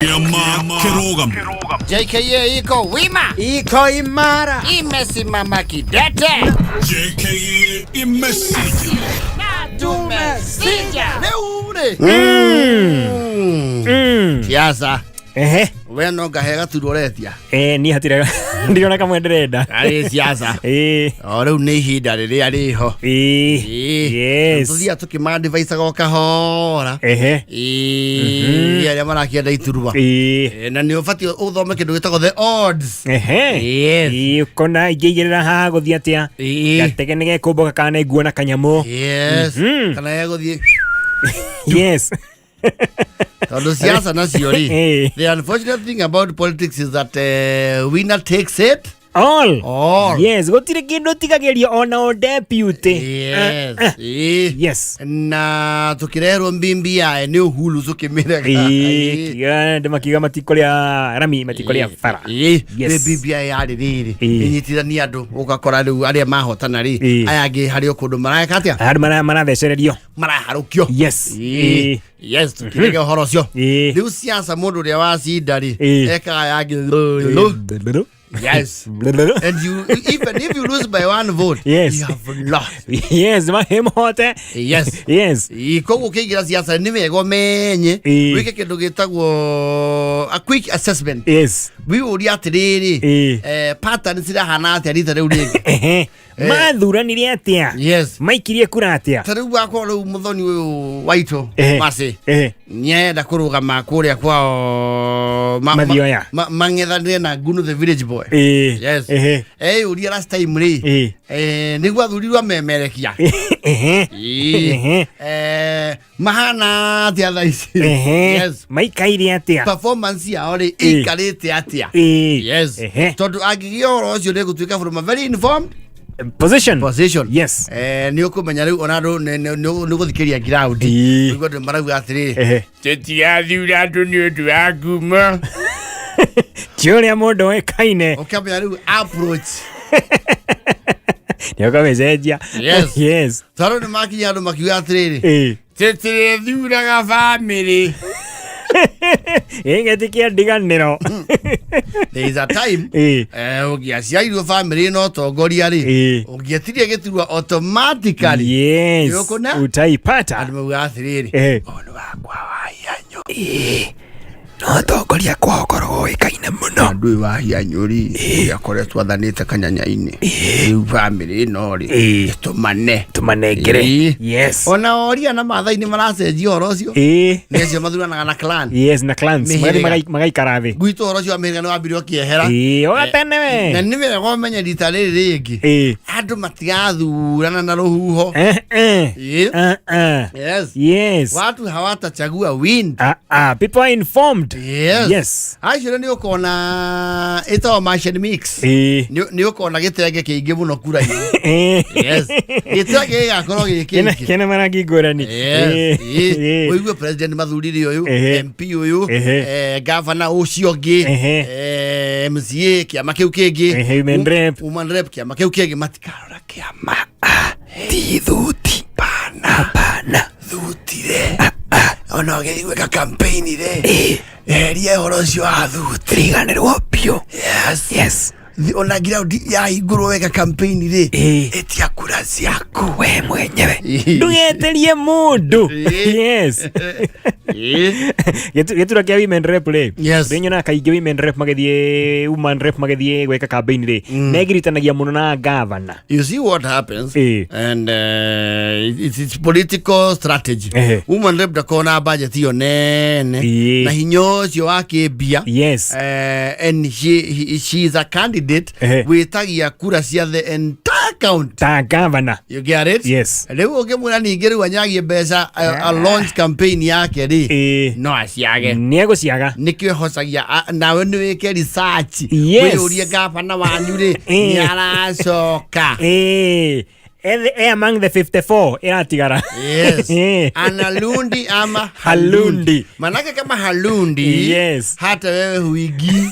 Kĩama kĩrũgamu. JKA iko wima, Iko imara. Imesimama kidete. JKA imesija. Tumesija. Rĩu rĩ siasa. Ehe. We no ngahe gaturwa ũretia. Niĩ hatirĩ ndirona kamwe ndĩrenda. Arĩ siasa. O rĩu nĩ ihinda rĩrĩa rĩho. Ĩĩ. Yes. Tũthiaga tũkĩmadivaicaga o kahora. Ĩĩ, arĩa marakĩenda iturwa. Ĩĩ, na nĩ ũbatiĩ ũthome kĩndũ gĩtagwo the odds. Yes. Ĩĩ, ũkona ingĩigĩrĩra haha gũthiĩ atĩa. Gatege nĩ gekũmbũka kana nĩ nguona kanyamũ. Yes. Kana egũthiĩ. Tondũ siasa nacio rĩ, the unfortunate thing about politics is that winner takes it all. All. Yes, gũtirĩ kĩndũ ũtigagĩrio ona o deputy. Yes. Ĩĩ. Na tũkĩreherwo mbimbi yae nĩ Uhuru tũkĩmĩrega. Ĩĩ, andũ makiuga matikũrĩa rami, matikũrĩa bara. Nĩ mbimbi yae yarĩ rĩrĩ ĩnyitithania andũ, ũgakora rĩu arĩa mahotana rĩ, aya angĩ harĩ o kũndũ mareka atĩa? Andũ marathecererio. Maraharũkio. Yes, tũkĩrege ũhoro ũcio. Rĩu siasa, mũndũ ũrĩa wacinda rĩ, ekaga yangĩ. Yes. And you, even if you lose by one vote, you have lost. Yes, mahemote. Ĩ, koguo ũkĩingĩra siasa nĩ wega ũmenye, wĩke kĩndũ gĩtagwo a quick assessment. Wĩyũrie atĩrĩrĩ, pattern cirahana atĩa rita rĩu rĩngĩ? Mathuranire atĩa? Maikirie kura atĩa? Ta rĩu wakwa rĩu mũthoni ũyũ waitũ Mercy nĩarenda kũrũgama kũrĩa kwao Mathioya. Mang'ethanĩre na Gunu the village boy. Eyũria last time rĩ, nĩguo athurirwo amemerekia. Mahana atĩa thaa ici? Maikaire atĩa? Performance yao rĩ, ĩikarĩte atĩa? Tondũ angĩgĩa ũhoro ũcio nĩ gũtuĩka from a very informed position. Position. Nĩ ũkũmenya rĩu ona andũ nĩ ũgũthikĩria ground. Ũigua andũ marauga atĩrĩ, tũtirathura andũ nĩ ũndũ wa ngumo. Ti ũrĩa mũndũ oĩkaine. Ũkamenya rĩu approach. Nĩ ũkamĩcenjia. Tondũ nĩ makinya andũ makiuga atĩrĩrĩ, tũtirĩthuraga bamĩrĩ. Gĩgĩti kĩa ndiganĩro. There is a time ũngĩaciarirwo bamĩrĩ na ũtongoria rĩ, ũngĩetirie gĩturwa automatically Nĩũkũna? Utaipata. Andũ maugaga atĩrĩrĩ, ũyũ nĩ wakwa wa hianyũ. No tongoria kwao koragwo ũĩkaine mũno. Andũ ũyũ wa hianyũ rĩ, ũrĩa akoretwo athanĩte kanyanya-inĩ, rĩu bamĩrĩ ĩno rĩ, ĩtũmane. Tũmanengere. Ona oria na Maathai nĩ maracenjia ũhoro ũcio. Nĩ acio mathuranaga na clan. Yes, na clans. Mĩhĩrĩga. Magathiĩ magaikara thĩ. Gwitũ ũhoro ũcio wa mĩhĩrĩga nĩ wambire ũkĩehera. Ĩĩ, o tene we. Na nĩ wega ũmenye rita rĩrĩ rĩngĩ, andũ matigathurana na rũhuho. Watu hawatachagua wind. Ah, ah, people are informed. Acio nĩ ũkona ĩtagwo mash and mix. Nĩ ũkona gĩtenge kĩingĩ mũno kura-inĩ. Gĩtenge gĩgakorwo gĩ Kena kĩingĩ. Kena marangi ngũrani. Ũigue president mathurire ũyũ, MP ũyũ, governor ũcio ũngĩ, MCA kĩama kĩu kĩngĩ, Women rep. Woman rep kĩama kĩu kĩngĩ, matikarora kĩama. Ti thuti. Pana. Hapana. Thuti rĩ, ona ũgĩthiĩ gwĩka campaign rĩ, eheria ũhoro ũcio wa thuti. Riganĩrwo biũ. Ona ground yahingũrwo weka campaign rĩ, ĩtia kura ciaku we mwenyewe. Ndũgeterie mũndũ. Gĩturwa kĩa women rep rĩ, nĩ nyonaga kaingĩ women rep magĩthiĩ, woman rep magĩthiĩ gwĩka campaign rĩ, megiritanagia mũno na gavana. You see what happens, and it's political strategy. Woman rep ndakona budget iyo nene na hinya ũcio wa kĩmbia. And she is a candidate wĩtagia kura cia the entire county ta gavana. You get it? Yes. Rĩu ũngĩmwĩra ningĩ rĩu anyagie mbeca a launch campaign yake rĩ, no aciage. Nĩ egũciaga. Nĩkĩo ĩhocagia nawe nĩ wĩke research. Wĩyũrie gavana wanyu rĩ, nĩ aracoka? Ĩĩ. E among the 54 ĩratigara. Analundi ama halundi? Manake kama halundi, hata wewe huingii.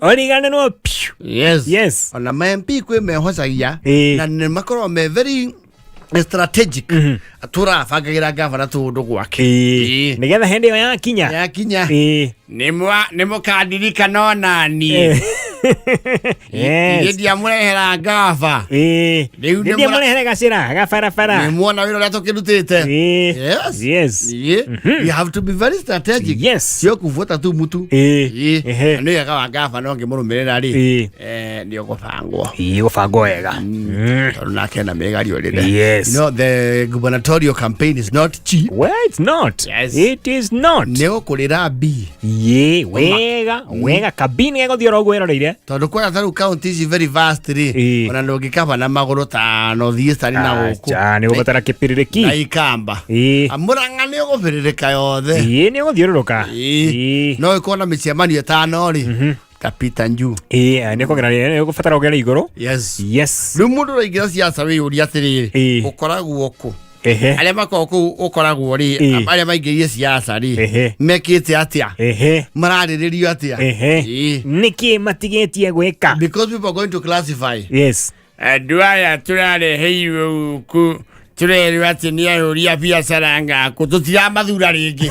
Ũriganĩrwo piũ. Yes. Ona ma MP kwĩ mehocagia na nĩ makoragwo me very Strategic tũrabangagĩra gavana tũũndũ gwake. Ĩĩ. Nĩgetha hĩndĩ ĩyo yakinya. Yakinya, Ĩĩ. nĩ mũkandirikana onaniĩ. Yes. Ndiamũrehera ngava. Ĩĩ. Rĩu nĩ Nĩ ndiamũrehere gacĩra gabarabara. Nĩ muona wĩra ũrĩa tũkĩrutĩte. Ĩĩ. Yes. Yes. Yeah. You have to be very strategic. Yes. Sio kuvuta tu mtu. Ĩĩ. Ĩĩ. Ehe. Na nĩ wega wa gavana ũngĩmũrũmĩrĩra rĩ, Ĩĩ. nĩ ũgũbangwo. Ĩĩ, gũbangwo wega. Tondũ nake ena mĩgario rĩrĩa. Yes. You know, the gubernatorial campaign is not cheap. Well, it's not. Yes. It is not. Nĩ ũkũrĩra B. Ĩĩ, wega, wega kabini gegũthiĩ oro ũguo wĩroreire. Tondũ kwaya ta rĩu county ici very vast rĩ, Ĩĩ. ona ndũngĩkaba na magũrũ ta North Eastern na gũkũ. Acha, nĩ ũgũbatara Na kĩbĩrĩrĩki. Ikamba. Ĩĩ. Mũrang'a nĩ ũgũbĩrĩrĩka yothe. Ĩĩ, nĩ ũgũthiũrũrũka. Ĩĩ. Ĩĩ. No ĩkorwo na mĩcemanio ĩtano rĩ, tapita njuu. Ĩĩ, nĩ ũkũgera, nĩ ũgũbatara ũgere igũrũ. Yes. Yes. Rĩu mũndũ ũraingĩra siasa wĩyũria atĩrĩrĩ, Ĩĩ. ũkoragwo kũ? Ehe. Arĩa makoragwo kũu ũkoragwo rĩ, Ĩĩ. arĩa maingĩrire siasa rĩ, Ehe. mekĩte atĩa? Ehe. Mararĩrĩrio atĩa? Ehe. Ĩĩ. Nĩkĩ matigĩtie gwĩka? Because people are going to classify. Yes. Andũ aya tũrareheirwo gũkũ tũrerwo atĩ nĩ ahũri a biacara ngakũ, tũtiramathura rĩngĩ.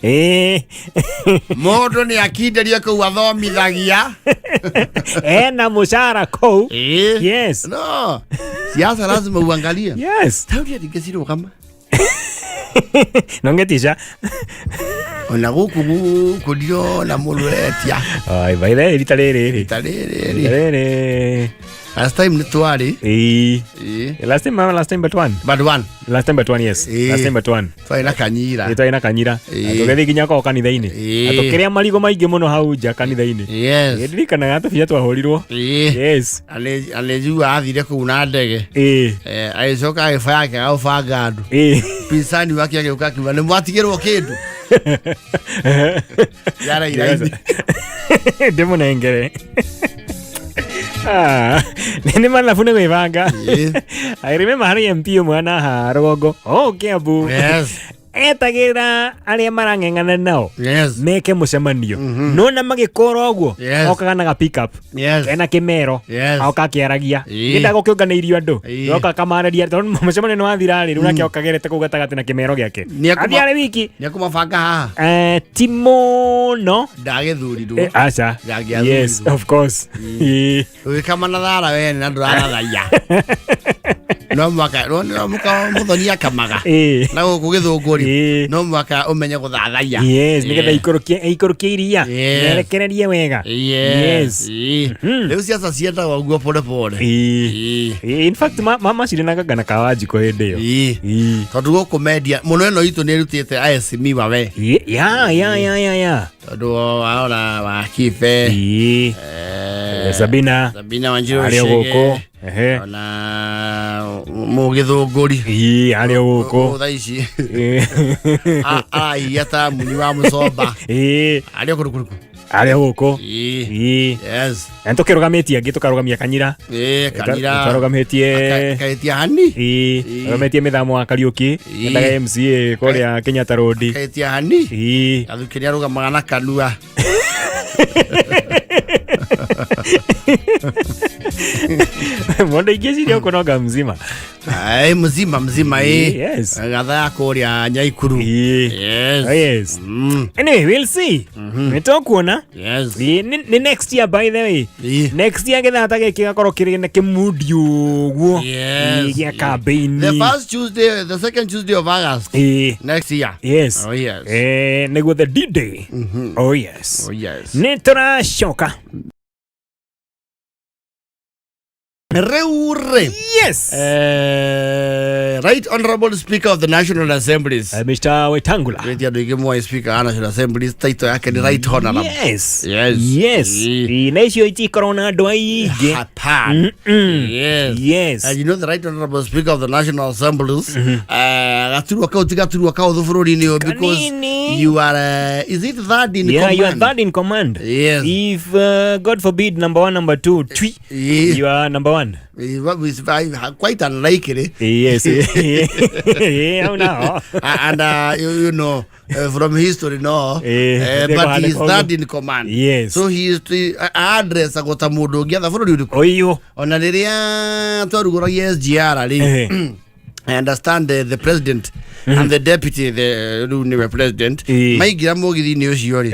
Ĩĩ. Mũndũ nĩ akinderio kũu athomithagia. Ena mũcara kũu. Ĩĩ. Yes. No, siasa lazima uangalie. Yes. Taũni ndingĩ cirũgama. Nongetisha. Ona gũkũ gũkũ ndirona mũndũ etia. Ai, by the way, rita rĩrĩ rĩ. Rita rĩrĩ Rita rĩ. rĩrĩ. Last time nĩ twarĩ. Ĩĩ. Ĩĩ. Last time but one. But one. Last time but one, yes. Ĩĩ. Last time but one. Twarĩ na Kanyira. Ĩ, twarĩ na Kanyira. Ĩĩ. Tũgĩthiĩ nginya kwao kanitha-inĩ. Ĩĩ. Na tũkĩrĩa marigũ maingĩ mũno hau nja kanitha-inĩ. Yes. Ĩ, ndirikanaga tũbia twahũrirwo. Ĩĩ. Yes. Anĩjua athire kũu na ndege. Ĩĩ. Agĩcoka agĩba yake agũbanga andũ. Ĩĩ. Pinzani wake agĩũka akiuga nĩ mwatigĩrwo kĩndũ. Yara iraini. Ndĩmũnengere. Ah, nĩ mathabu nĩ gwĩbanga. Ĩĩ. I remember harĩ MP ũmwe haha rũgongo, oh, Kiambu. Yes. Etagĩrĩra arĩa marang'eng'ana nao Yes. meke mũcemanio, nona magĩkũra ũguo, Yes. okaga na ga pick up Yes. kena kĩmero, Yes. oka akĩaragia, Ĩĩ. gĩnda gũkĩũnganĩirio andũ, Ĩĩ. oka akamarĩria tondũ mũcemanio nĩ wathira rĩ, rĩu nake okagerete kũu gatagatĩ na kĩmero gĩake. Nĩ Athiĩ arĩ wiki. Nĩ akũmabanga haha. Ti mũno. Ndagĩthurirwo. Aca. Ndangĩathurirwo. Yes, of course. Ĩĩ. Ũgĩkama na thara wene na ndũrarathaia. No mwaka no mũka mũthoni akamaga. Ĩĩ. Na gũkũ gĩthũngũ rĩ, Ĩĩ. no mwaka ũmenye gũthathaiya. Yes, nĩgetha ikũrũkie iria, Yes. nerekererie wega. Yes. Yes. Ĩĩ. Rĩu siasa ciendaga ũguo pole pole. Ĩĩ. Ĩĩ. In fact, macirinaga na Kawanjikũ hĩndĩ ĩyo. Ĩĩ. Ĩĩ. Tondũ gũkũ media mũno ĩno itũ nĩ ĩrutĩte aheshimiwa we. Ĩĩ, ya ya ya ya ya. Tondũ waona wa Kibe. Ĩĩ. Sabina. Sabina Wanjiru Arĩ o Chege. gũkũ. Ehe. Ona mũgĩthũngũri. Ĩĩ, arĩ o gũkũ. Thaa ici Ĩĩ. araiya ta muni wa mũcomba. Ĩĩ. Arĩ o kũndũ kũrĩkũ? Arĩ o gũkũ. Ĩĩ. Ĩĩ. Yes. Na nĩtũkĩrũgamĩtie angĩ, tũkarũgamia Kanyira. Ĩĩ, Kanyira. Twarũgamĩtie Kaĩtia hani. Ĩĩ, Ĩĩ. rũgamĩtie mĩthamo wa Kariũki, Ĩĩ. endaga MCA kũrĩa Kenyatta Road. Kaĩtia hani. Ĩĩ. Gathuki nĩ arũgamaga na kanua. Mũndũ ingĩciria ũkũnoga mzima. Ai, mzima mzima ĩ. Yes. Gatha ya kũrĩa Nyaikuru. Ĩĩ. Yes. Oh, yes. Anyway, we'll see. Nĩ tũkuona. Yes. Ĩĩ, nĩ next year, by the way. Ĩĩ. Next year gĩthata gĩkĩ gĩgakorwo kĩrĩ na kĩmudi ũguo. Yes. Ĩĩ, gĩa campaign. The first Tuesday, the second Tuesday of August Ĩĩ. next year. Yes. Oh yes. Nĩguo the D-Day. Oh yes. Oh yes. Nĩ tũracoka. Rĩu rĩ. Yes. Right Honorable Speaker of the National Assemblies. Mr. Wetangula. Wĩtia andũ aingĩ moĩ Speaker wa National Assemblies title yake nĩ Right Honorable. Yes. Yes. Yes. Ĩĩ. Ĩĩ, na icio itikoragwo na andũ aingĩ. Hapana. Yes. Yes. And you know the Right Honorable Speaker of the National Assemblies, gaturwa kau ti gaturwa kaũthũ bũrũri-inĩ ũyũ because Kanini. you are, is it third in Yeah, you are command? third in command. Yes. If God forbid number one, number two, twi, Yeah. you are number one. What is quite unlikely. Yes. Yeah, now. And you know, From history no. But he is third in command. Yes. So he is address agota mundu ungiatha bururi uriku. Oyo. Ona riria twaruguragia SGR ri, I understand the president and the deputy, the riu niwe president, maingira mugithi-inĩ ũcio rĩ,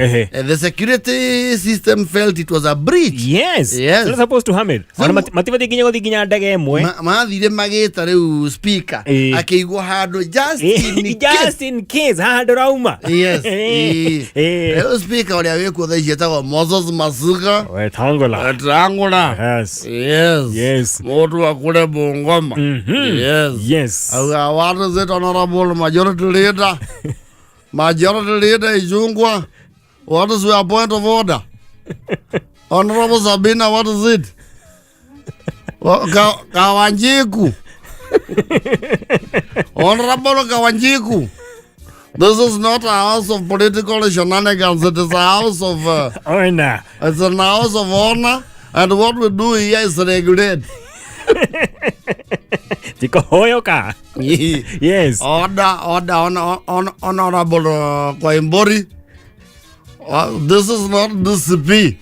the security system felt it was a breach. Yes. Yes. It's not supposed to happen. Ona matibatiĩ nginya gũthiĩ nginya ndege ĩmwe. Mathire magĩta rĩu speaker akĩigwo handũ just in case. Just in case haha ndũrauma. Yes. Rĩu speaker ũrĩa wĩkuo thaa ici etagwo Moses Masuka Wetangula. Wetangula. Yes. Yes. Yes. Mũndũ wa kũrĩa Bungoma. Yes. Yes. What is it, Honorable Majority Leader? Majority Leader Ichung'wah, what is your point of order? Honorable Sabina, what is it? Kawanjiku. Honorable Kawanjiku. This is not a house of political shenanigans. It is a house of honor. It's a house of honor, and what we do here is regulate. Tikohoyoka. Yes. Order, order, Honorable Koimbori. This is not DCP.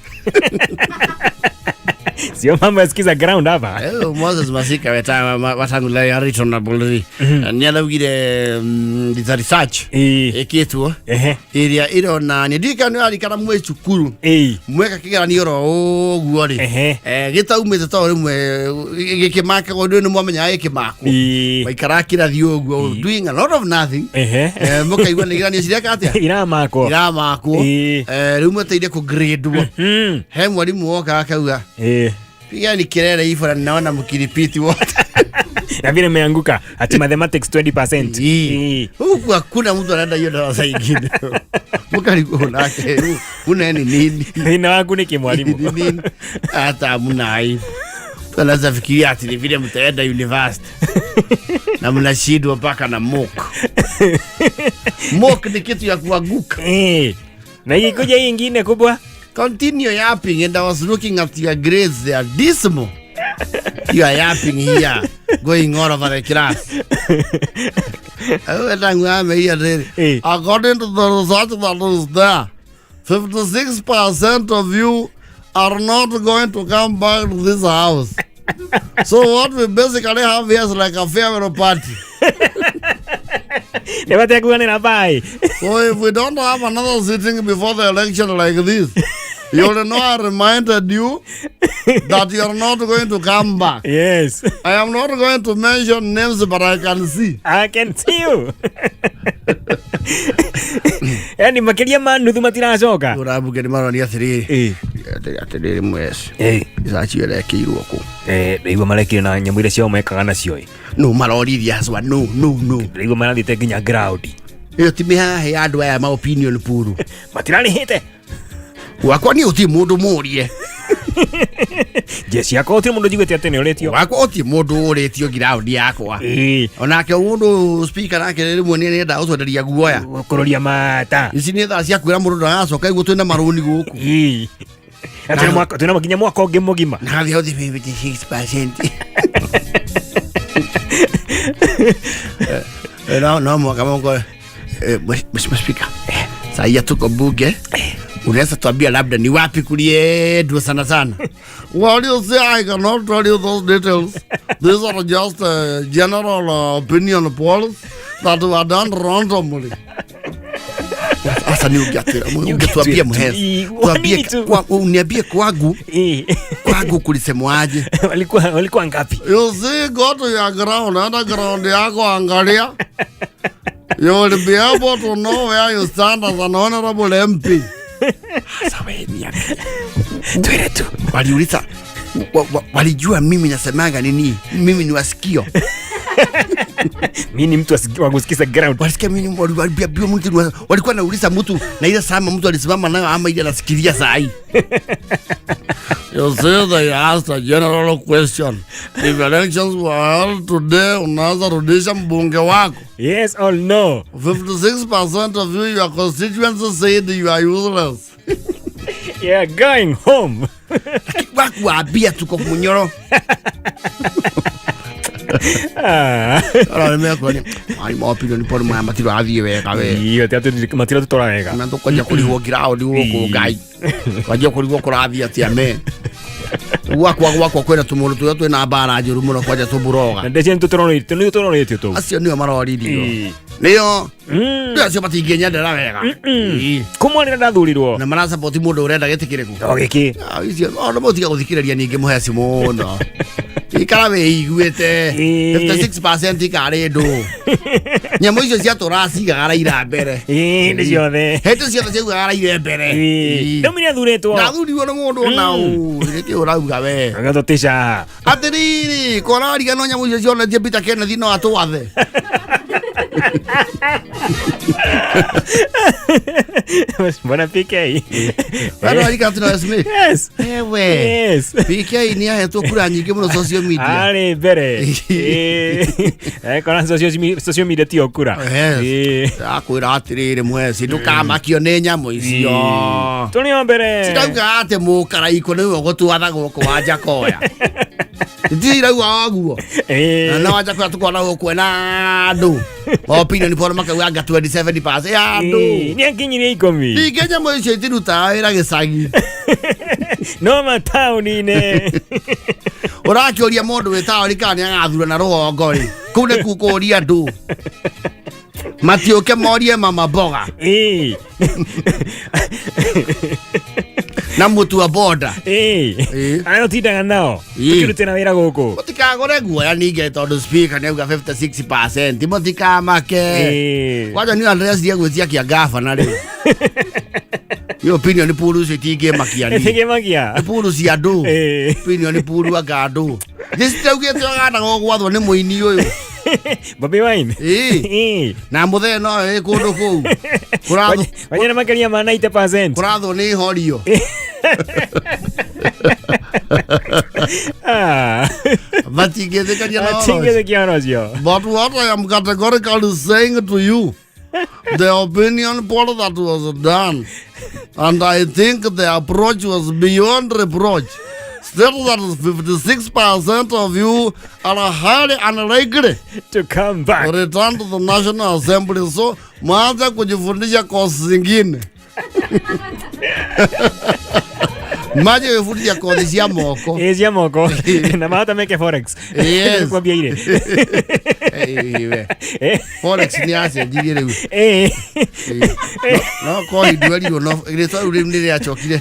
Sio mambo ya sikiza ground hapa. Moses Masika wetangula ya Honorable ni araugire the research ikitwo iria irona ni ndika ni arikara mwe cukuru mweka kigeranio ro uguo ri gitaumite to rimwe gikimakagwo ndu ni mwamenyaga gikimakwo maikara kirathi uguo doing a lot of nothing. Mukaigua ni igeranio cireka atia iramakwo iramakwo. Riu mweteire ku grade he mwalimu woka akauga pigani kelele hivyo na ninaona mkiripiti wote. Na vile imeanguka ati mathematics 20%. Huku hakuna mtu anaenda hiyo darasa ingine. Mukaribu nake una ni nini? Nina wangu ni kimwalimu. Nini? Hata hamna aibu. Tunaweza fikiria ati ni vile mtaenda university. Na mnashindwa mpaka na mock. Mock ni kitu ya kuanguka. Na hii kuja hii ingine kubwa. Continue yapping, and I was looking at your grades, they are dismal. You are yapping here, going all over the class. According to the result that is there, 56% of you are not going to come back to this house. So what we basically have here is like a farewell party. So if we don't have another sitting before the election like this, you'll know I reminded you that you're not going to come back. Yes. I am not going to mention names, but I can see. I can see you. Yani makiria ma nuthu matiracoka. Urabuge ni maronia 3. Atiriri mwesi. Icacio irekirwo ku. Ndaigua marekire na nyamũ iria ciao mekaga nacio. No maroririe acwa no no no. Ndaigua marathiĩte nginya ground. Iyo ti mihahe ya andũ aya ma opinion poll. Matirarĩhĩte. Wakwa ni uti mundu murie. Jeshi yakwa uti mundu njiguĩte atĩ nĩ ũrĩtio. Wakwa uti mundu ũrĩtio ground yakwa. Onake mundu speaker nake rĩmwe nĩ arenda gũtwenderia guoya. Gũkũrũria mata. Ici nĩ thaa cia kwĩra mũndũ ndagacoka iguo twĩna marũni gũkũ. Twĩna nginya mwaka ũngĩ mũgima. Na gathiĩ hau 56%. No no mwaka mongo. Mheshimiwa Speaker, sasa tuko bunge. Unaweza tuambia labda ni wapi kuliendwa sana sana? Well, you see, I cannot tell you those details. These are just general opinion polls that were done randomly. Sasa ni ungetuambia mhezi. Tuambie kwa uniambie kwangu. Kwangu kulisemwaje? Walikuwa ngapi? You see, go to your ground, underground yako angalia. You will be able to know where you stand as an honorable MP. Sasa wewe niambie. Twende tu. Waliuliza walijua mimi nasemaga nini? Mimi ni wasikio. Mimi ni mtu wa kusikiza ground. Walisikia mimi mtu walikuwa nauliza mtu na ile sama mtu alisimama nayo ama ile anasikilia saa hii. You see, they asked a general question. If elections were held today, unaweza rudisha mbunge wako? Yes or no? 56% of you, your constituents said you are useless. Yeah, going home. Wakuambia tuko munyoro. Ah. Ora nĩ mekuonia ai ma opinion poll maya matirathiĩ wega we. Iyo, matiratũtwara wega. Na tũkwanjia kũrigwo ground gũkũ Ngai. Kwanjia kũrigwo kũrathiĩ atĩa me. Gwakwa gwakwa kwĩna tũmũndũ tũrĩa twĩna mbara njũru mũno kwanja tũmburoga. Na ndeci nĩtũtũrorĩtio nĩtũrorĩtio tũu. Acio nĩo maroririo. Ĩĩ. Nĩo Mm. acio matingĩnyendera wega. Ĩĩ. Kuma rĩrĩa ndathurirwo Na marasapoti mũndũ ũrenda gĩtĩ kĩrĩkũ. o gĩkĩ. Ah, icio no mũtiga gũthikĩrĩria ningĩ mũheci mũno. Ikara wĩiguĩte. Ĩĩ. 56% ikarĩ ndũ. Nyamũ icio ciatũraga cigaga Raila mbere. Ĩĩ, nĩ ciothe. Hĩndĩ ciothe ciaugaga Raila mbere. Ĩĩ. Ĩĩ. Rĩu nĩ athuritwo. Ndathurirwo nĩ mũndũ ona ũ. Nĩkĩ ũrauga we? Agatũtĩca. Atĩrĩrĩ, korariga no nyamũ icio cionetie Peter Kenneth no atwathe. Bwana PK. Bado arika atĩ no Smith. Yes. Ewe. Yes. PK nĩ ahetwo kura nyingĩ mũno social media. Arĩ mbere. Ĩĩ. Eh, kora social media tiyo kura. Yes. Ĩĩ. Akwĩra atĩrĩrĩ mweci ndũkamakio nĩ nyamũ icio. Tũrĩ o mbere. Cirauga atĩ mũkaraikũ nĩwe ũgũtwatha gũkũ Wanjakoya. Itirĩ irauga ũguo. Ĩĩ. Na Wanjakoya tũkona gũkũ ena andũ. Opinion poll makauga anga 27% ya Ĩĩ, andũ. Nĩ akinyirie ikũmi. Ningĩ nyamũ icio itirutaga wĩra gĩcagi. No mataũni-inĩ. Ũrakĩũria mũndũ wĩ taũni kana nĩ agathurana rũgongo rĩ. Kũu nĩ kũũria andũ. Matiũke morie mama mboga Ĩĩ. na mũtu wa boda. Ĩĩ. Ĩĩ. Arĩa ũtindaga nao. Ĩĩ. Ũkĩrutĩra wĩra gũkũ. Mũtikagũre guoya ningĩ tondũ speaker nĩauga 56% mũtikamake. Ĩĩ. Kwanja nĩ andreciria gwĩtia kĩa gavana rĩu. Nĩ opinion poll icio itingĩmakia niĩ. Ĩtingĩmakia. Nĩ poll cia andũ. Ĩĩ. Opinion poll anga andũ. Nĩ citaugĩte ũganda gũgwathwo nĩ mũini ũyũ. Bobi Wine. Ĩĩ. Ĩĩ. Na mũthee no ĩ kũndũ kũu. Kũrathwo Kwanja nĩ makĩria ma 90%. kũrathwo nĩ horio. Ah. Matingĩtĩkania na ũhoro ũcio. Atingĩtĩkia ũhoro ũcio. But what I am categorically saying to you, the opinion poll that was done, and I think the approach was beyond reproach, states that 56% of you are highly unlikely To come back. to return to the National Assembly. So mwanze kujifundisha kozi zingine. Maje wefundisha kozi cia moko. Ĩĩ cia moko. Na mahota meke forex. Yes. Kwambia ire. Eh, we. Eh. Forex nĩ yacenjirie rĩu. Ĩĩ. No ko ndwerirwo no rĩtwa rĩu rĩu nĩ rĩacokire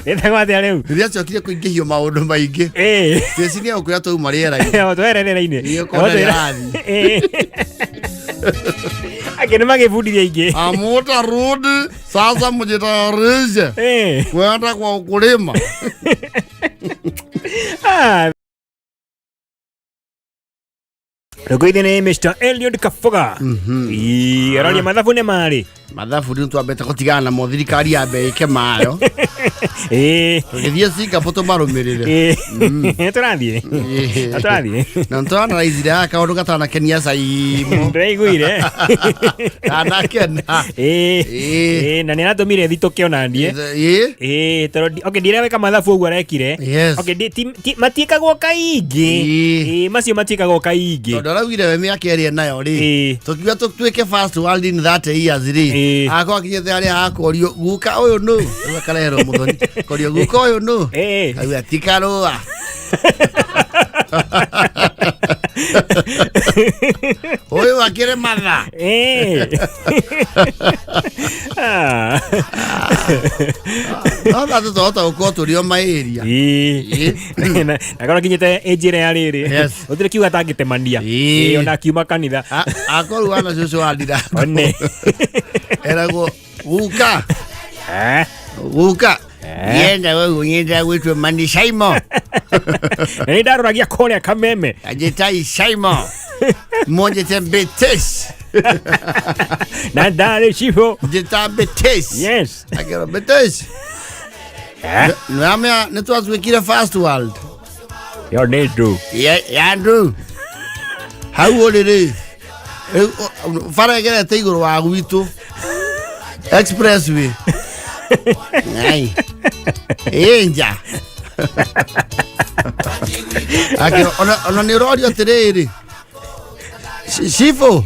Rĩtagwo atĩa rĩu? nĩ rĩacokire kũingĩhio maũndũ maingĩ. Ĩĩ. Ceci nĩ egũkwĩra twauma rĩera-inĩ. Twere rĩera-inĩ. Ĩĩ, ũkona rĩrathiĩ. Ĩĩ. Angĩ nĩ magĩbundithia ingĩ. Hamutarudi sasa, mjitayarishe Ĩĩ. kwenda kwa ukulima. Ah. Rũkũithi nĩ Mr. Eliud Kafuga. Ĩĩ, aroria mathabu nĩ marĩ. Mathabu rĩu twambĩte gũtigana namo thirikari yambe ĩke mayo. Ĩĩ. Tũgĩthiĩ Singapore tũmarũmĩrĩre. Ĩĩ. Tũrathiĩ. Ĩĩ. Tũrathiĩ. Na nĩtũranaraithire haha kaũndũ gatanakenia Caimo. Ndĩraiguire. Kanakena. Ĩĩ. Ĩĩ. Ĩĩ, na nĩ aratũmire thitũke ona niĩ. Ĩĩ. Ĩĩ, tondũ okay, ndireweka mathabu ũguo arekire. Yes. Okay, matiĩkagwo kaingĩ. Ĩĩ. Ĩĩ, macio matiĩkagwo kaingĩ. Tondũ araugire we mĩaka ĩrĩa nayo rĩ Ĩĩ. tũkiuga tũtuĩke first world in 30 years rĩ Ĩĩ. akorwo akinyĩte harĩa hakorio guka ũyũ nũ rĩu akareherwo mũthoni korio guka ũyũ nũ Ĩĩ. auga ti karũa ũyũ akĩrĩ matha. Ĩĩ. Ah. No thatũ twahota gũkorwo tũrĩ o maĩria. Ĩĩ. Na korwo kinyĩte age ĩrĩa ya rĩrĩ Yes. gũtirĩ kiugo atangĩtemania. Ĩĩ. Ĩĩ, ona akiuma kanitha. Akorwo wana cũcũ wa ndira One. eragwo guka. Eh. Guka. Eh. Yenda wewe nyenda gwitwo mani Saimo. Na nĩ ndaroragia kũrĩa kameme. Ajetai Saimo. Monjete Betes. Na ndarĩ cibũ. Njĩta Betes. Yes. Akero Betes. Eh. Nĩwamenya nĩ twatuĩkire first world. Yo nĩ ndũ. Ya andũ. Hau ũrĩ rĩ. Rĩu, bara ĩgerete igũrũ wa gwitũ. Expressway. Ngai. Ĩnja. Akĩrwo, ona nĩ ũrorio atĩrĩrĩ, Cibũ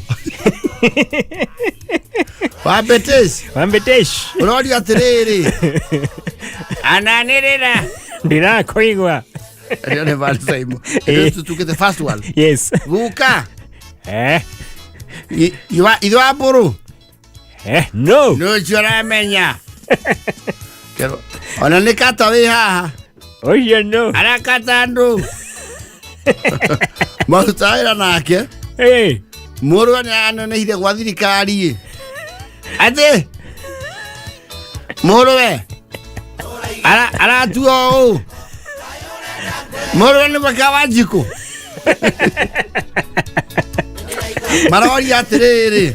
wa Betis, Wambetesh. Ũrorio atĩrĩrĩ, Ananĩrĩra. Ndĩrakũigua. Ĩyo nĩ Van Simon. Eh. Tũtukĩte first one. Yes. Guka. Eh. Ithe wa mbũrũ. Eh, no. Nĩ ũcio ũramenya. Kĩrwo, ona nĩ kata wĩ haha. Ũcio no. Arakata andũ. Maruta wĩra nake. Hey. Mũrũwe nĩ anenehire gwa thirikari. Atĩ mũrũwe aratua ũũ. Mũrũwe nĩ mwaka wa njikũ. Maroria atĩrĩrĩ,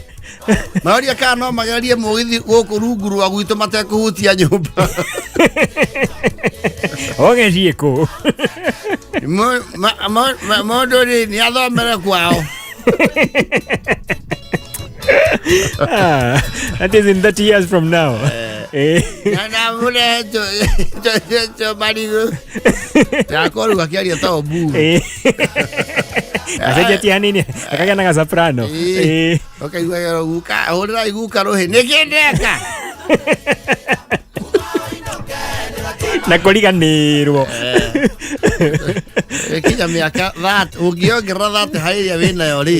maroria kana no magerie mũgithi gũkũ rungu rwa gwitũ matekũhutia nyũmba. Ũgerie kũ? Mũndũ rĩ nĩ athomere kwao. Ah, that is in 30 years from now. Eh. Na mũrehe marigũ. Yakorwo akĩaria ta Oburu. Eh. Acenjetie hanini akagĩa na gasoprano. Eh. Ũkaigua guka, hũrĩrai guka rũhĩ. Nĩkĩ ndeka? Na kũriganĩrwo. Ĩkinya mĩaka that ũngĩongerera that harĩ ĩrĩa wĩnayo rĩ.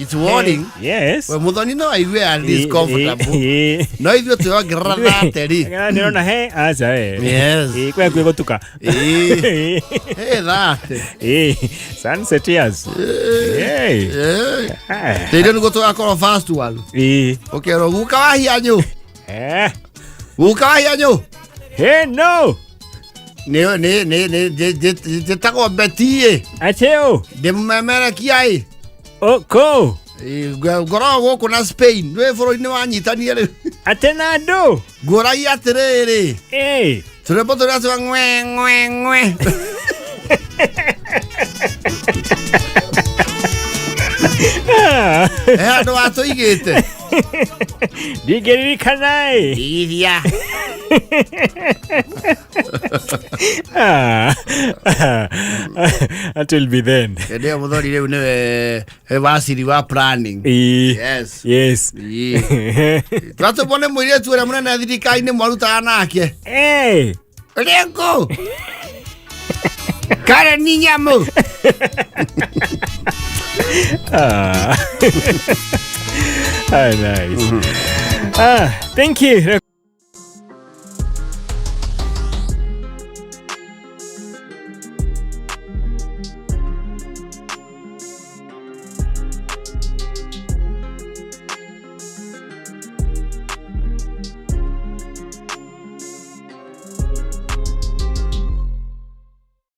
It's warning. Yes. We Muthoni no aigue at least comfortable. No ithuĩ twĩongerera that rĩ. Ndĩrona he aca we. Yes. Kwĩ hakuhĩ gũtuka. He that. Sunset years. Hey. Ah. Tĩrĩ nĩguo tũgakorwo first one. Ũkerwo guka wa hianyũ. Eh. Guka wa hianyũ. Hey, no. Nĩ nĩ nĩ nĩ njĩtagwo Betty. Ateo. Ndĩmũmemerekia ĩ. Oko. Ngoragwo gũkũ na Spain. Nĩ bũrũri-inĩ wanyitanie rĩu. Atenado. Ngũragia atĩrĩrĩ. Eh. Tũrwĩmbo tũrĩa twa ng'we ng'we ng'we. He handũ watũigĩte. Ndingĩririkana ĩ. Ithia. Ah. That will be then. Hĩndĩ ĩyo Mũthoni rĩu nĩwe waciri wa planning. Yes. Yes. Tũratũmwo nĩ mũirĩtu ũrĩa mũnene thirikari-inĩ mwarutaga nake. Hey. Rĩngũ. Karen ni nyamũ. Ah. Ah, nice. Ah, thank you.